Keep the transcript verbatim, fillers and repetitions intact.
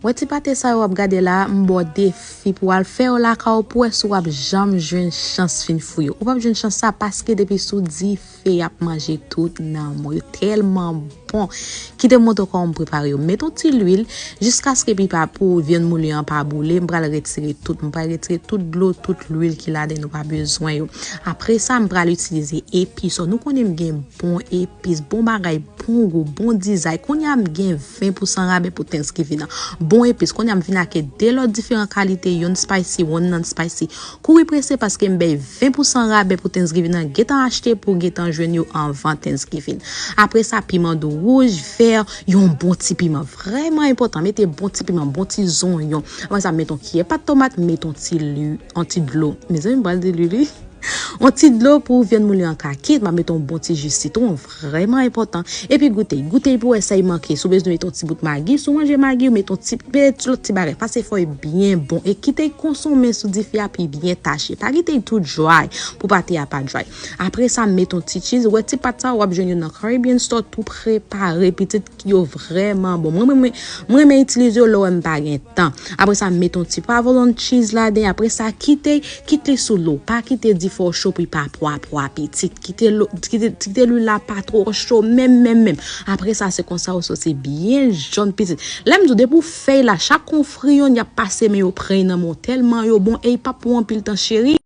Wè ti pate sa yo w ap gade la, m ba w defi pou w al fè yo lakay ou pou w wè si w ap janm jwenn chans fin fri yo. Ou p ap jwenn chans sa paske depi sou dife y ap manje tout nanm ou. Yo tèlman bon. Kite m montre w kòman m prepare yo. Met yon ti lwil jiskaske pi pa pou vyann moule an pa boule. M pral retire tout. M pral retire tout dlo, tout lwil ki ladan yo, nou pa bezwen yo. Apre sa, m pral itilize epis. Nou konnen m gen bon epis, bon bagay, bon gou, bon dizay. Kounye a m gen ven pousan rabè pou Thanksgiving an. Bon epis. Kounye a m vin ak de lòt diferan kalite, youn spicy, youn non spicy. Kouri prese paske m bay ven pousan rabè pou Thanksgiving an. Gentan achte pou gentan jwenn yo anvan Thanksgiving. Apre sa, piman dou wouj, vè, yon bon ti piman. Vrèman enpòtan, mete bon ti piman, bon ti zonyon. Apre sa, met yon kiyè pat tomat, met yon ti li, yon ti dlo. Mezanmi, m pral di li, li. Yon ti dlo pou vyann moule an ka kit, m ap met yon bon ti ji sitwon, vrèman enpòtan. Epi goute, goute pou wè sa y manke. Si w bezwen met yon ti bout magi, si w manje magi, w met yon ti, met lòt ti bagay. Pase fò y byen bon. E kite y konsonmen sou dife a pi byen tache. Pa kite y tou dry pou pate a pa dry. Apre sa, met yon ti cheese. Ou wè ti pat sa, w ap jwenn yo nan Caribbean Store, tou prepare, pitit yo vrèman bon. Mwen, mwen, mwen, mwen renmen itilize yo lè w wè m pa gen tan. Apre sa, met yon ti provolone cheese ladan. Apre sa, kite, kite li sou lo. Pa kite dife w cho pou l pa pwa pwa pitit. Kite lo, kite, kite lwil la pa twò cho, menm, menm, menm. Apre sa, se konsa ou sòti byen jòn pitit. Lè m di w, depi w fè y la, chak yon fri youn, y ap pase men yo pran nan men w. Tèlman yo bon, e y p ap pran anpil tan, cheri.